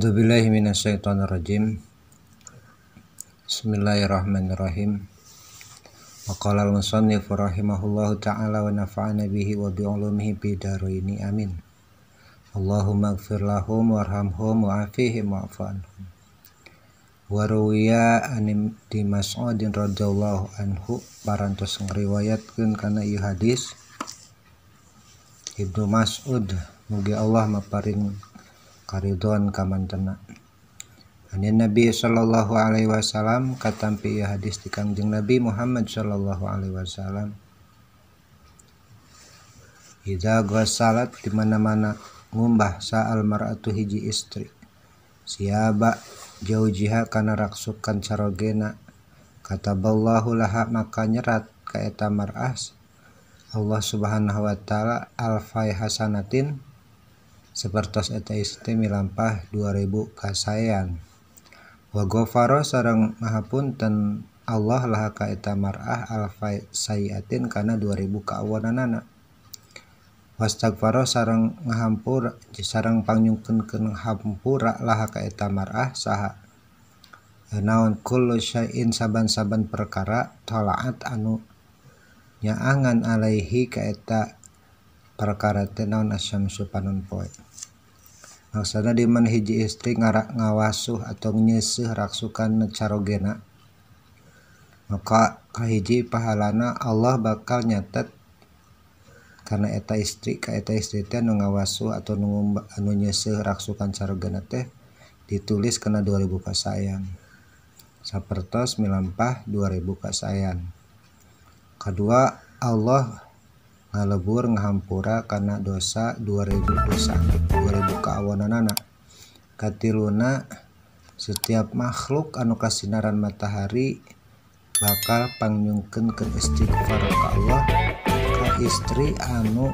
A'udzubillahi minasyaitonirrajim. Bismillahirrahmanirrahim. Wa qala al-musannif rahimahullahu ta'ala wa nafa'ana bihi wa bi'ulumihi bidaraini amin. Allahumma ighfir lahum warhamhum wa'afihim wa'fu anhum. Wa ruwiya an di Mas'udin radhiyallahu anhu parantos ngriwayatkeun kana ieu hadis Ibnu Mas'ud mugi Allah maparin karidhoan ka mantena. Anin Nabi sallallahu alaihi wasallam katampi ieu hadis ti Kangjeng Nabi Muhammad sallallahu alaihi wasallam. Idza ghasalat di mana-mana ngumbah sa'al mar'atu hiji istri siaba jaujiha kana raksukan carogena kataballahu laha maka nyerat ka eta mar'ah Allah subhanahu wa ta'ala alfai hasanatin sapertos eta istri milampah 2000 kasaean. Wa ghafara sareng mahapunten Allah laha ka eta mar'ah alfai sayiatin kana 2000 kaawonanana. Wastaghfara sareng ngahampura sareng pangnyungkeun hampura laha ka eta mar'ah saha naon kullu syai'in saban-saban perkara talaat anu nyaangan alaihi ka eta perkara teh naon asyamsu panon poe. Maksudna di mana hiji istri ngawasuh atau nyeuseuh raksukan carogena maka kahiji pahalana Allah bakal nyatet karena eta istri ka eta istri teh nu ngawasuh atau nu nyeuseuh raksukan carogena teh ditulis kana 2000 kasaean sapertos milampah 2000 kasaean. Kadua Allah ngalebur ngahampura kana dosa 2000 dosa 2000 kaawonanana. Katiluna setiap makhluk anu kasinaran matahari bakal pangnyungkeun istighfar ka Allah ka istri anu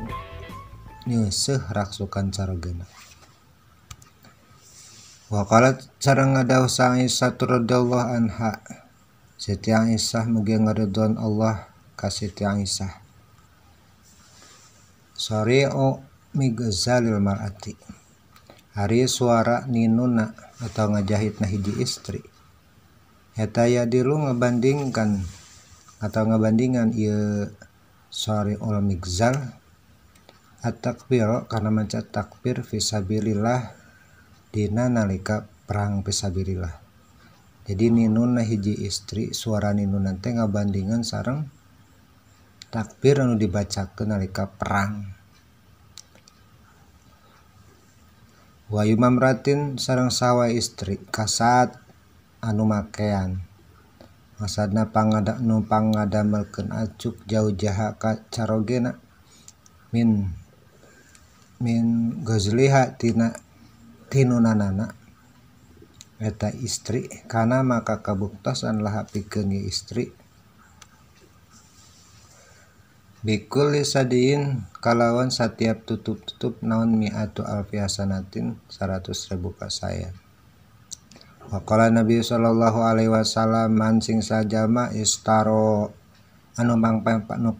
nyeuseuh raksukan carogena. Wa qalat sareng ngadawuh Aisyah radhiyallahu anha Siti Aisyah mugi ngaridhoan Allah ka Siti Aisyah. Sari'u migzalil mar'ati ari suara ninuna atau ngajahitna hiji istri eta ya dilu ngabandingkan atau ngabandingan ieu sari'ul migzal at-takbir kana maca takbir fisabilillah dina nalika perang fisabilillah. Jadi ninuna hiji istri suara ninuna teh ngabandingan sareng takbir anu dibacakeun nalika perang. Wa yumamratin sareng sawa istri kasat anu makean maksudna pangada nu pangadamelkeun acuk jauh jaha ka carogena min gazliha tina tinunanana eta istri kana maka kabuktosan laha pikeun istri bikul sadiin kalawan setiap tutup-tutup naon mi'atu alfi hasanatin 100.000 kasaean. Waqala Nabi sallallahu alaihi wasallam man sing sajama istaro anu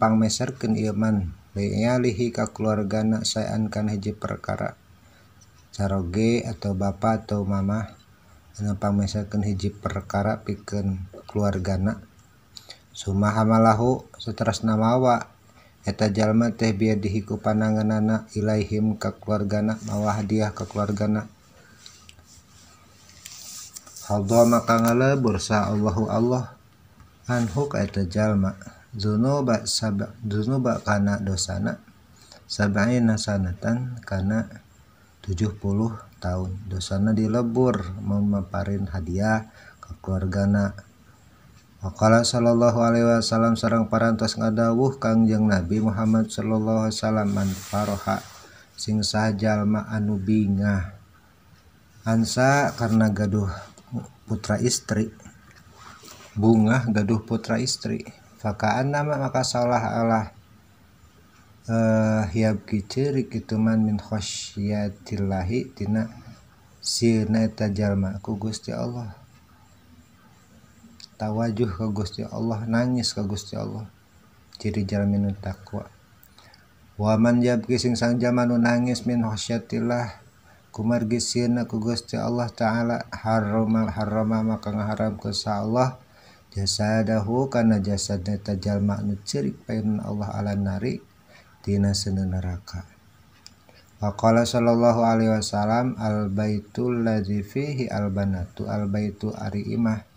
pangmeserkeun ieu man li'alihi ka keluargana saean kana hiji perkara caroge atau bapa atau mamah anu pangmeserkeun hiji perkara pikeun keluargana sumahamalahu saterasna mawa eta jalma teh biadihi ku pananganana ilaihim ka keluargana mawa hadiah ka keluargana hadza maka ngalebur sa Allahu Allah anhu ka eta jalma dzunuba sab dzunuba kana dosana sab'ina sanatan kana 70 tahun dosana dilebur memaparin hadiah ka keluargana. Waqala sallallahu alaihi wasallam sareng parantos ngadawuh Kangjeng Nabi Muhammad sallallahu alaihi wasallam man faroha sing saha jalma anu bingah ansa karena gaduh putra istri bungah gaduh putra istri fakaan nama maka salah Allah hiab ceurik kitu man min khasyatillahi tina sieuna eta jalma ku Gusti Allah tawajuh ka Gusti Allah nangis ka Gusti Allah ciri jalmi nu takwa. Wa man yabki sing sang jalma nu nangis min khasyatillah Kumargi sieuna ku Gusti Allah Ta'ala harrama harrama maka ngaharamkeun sa Allah jasadahu kana jasadna eta jalma nu ceurik payun Allah ala nari tina seuneu neraka. Wa qala sallallahu alaihi wasallam al baitul ladzi fihi al banatu al baitu ari imah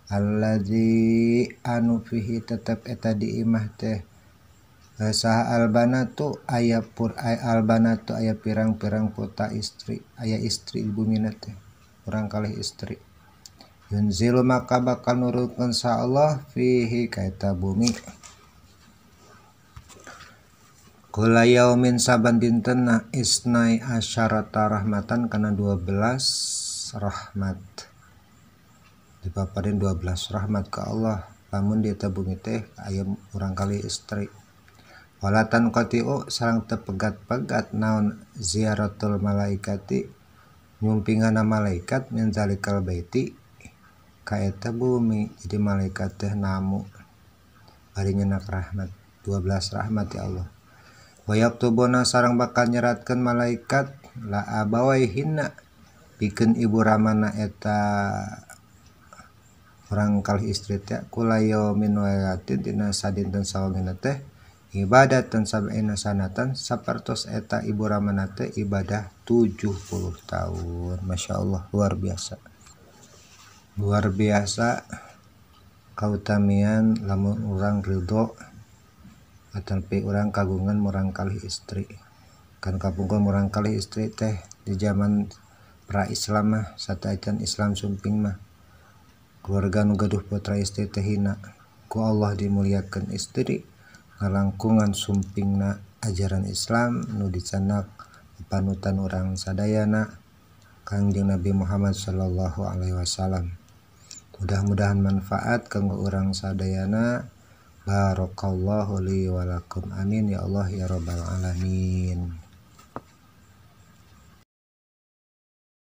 alladzi anu fihi tetep eta di imah teh saha albanatu aya pur albanatu aya pirang-pirang putra istri aya istri di bumina teh urang kalih istri yunzilu maka bakal nurunkeun sa Allah fihi ka eta bumi kula yaumin saban dintenna isnai asyarata rahmatan kana 12 rahmat dipaparin 12 rahmat ka Allah lamun di eta bumi teh aya urang kalih istri. Walatan qatiu sareng tepegat-pegat naon ziaratul malaikati nyumpingana malaikat min zalikal baiti ka eta bumi. Jadi malaikat teh namu bari nyenak rahmat 12 rahmat ya Allah. Wa yaktubuna sareng bakal nyeratkeun malaikat la abawaihinna pikeun ibu ramana eta urang kalih istri teh kula yaumin wa lailatin dina sadinten sawangina teh ibadatan sab'ina sanatan sapertos eta ibu ramana teh ibadah 70 tahun. Masya Allah, luar biasa. Luar biasa kautamian lamun urang ridho atapi urang kagungan murang kalih istri. Kan kapungkur murang kalih istri teh di zaman pra-Islam mah sateuacan Islam sumping mah keluarga nu gaduh putra istri teh hina. Ku Allah dimuliakeun istri ngalangkungan sumpingna ajaran Islam nu dicanak panutan urang sadayana Kangjeng Nabi Muhammad sallallahu alaihi wasallam. Mudah-mudahan manfaat kanggo urang sadayana. Barakallahu li wa lakum. Amin ya Allah ya rabbal alamin.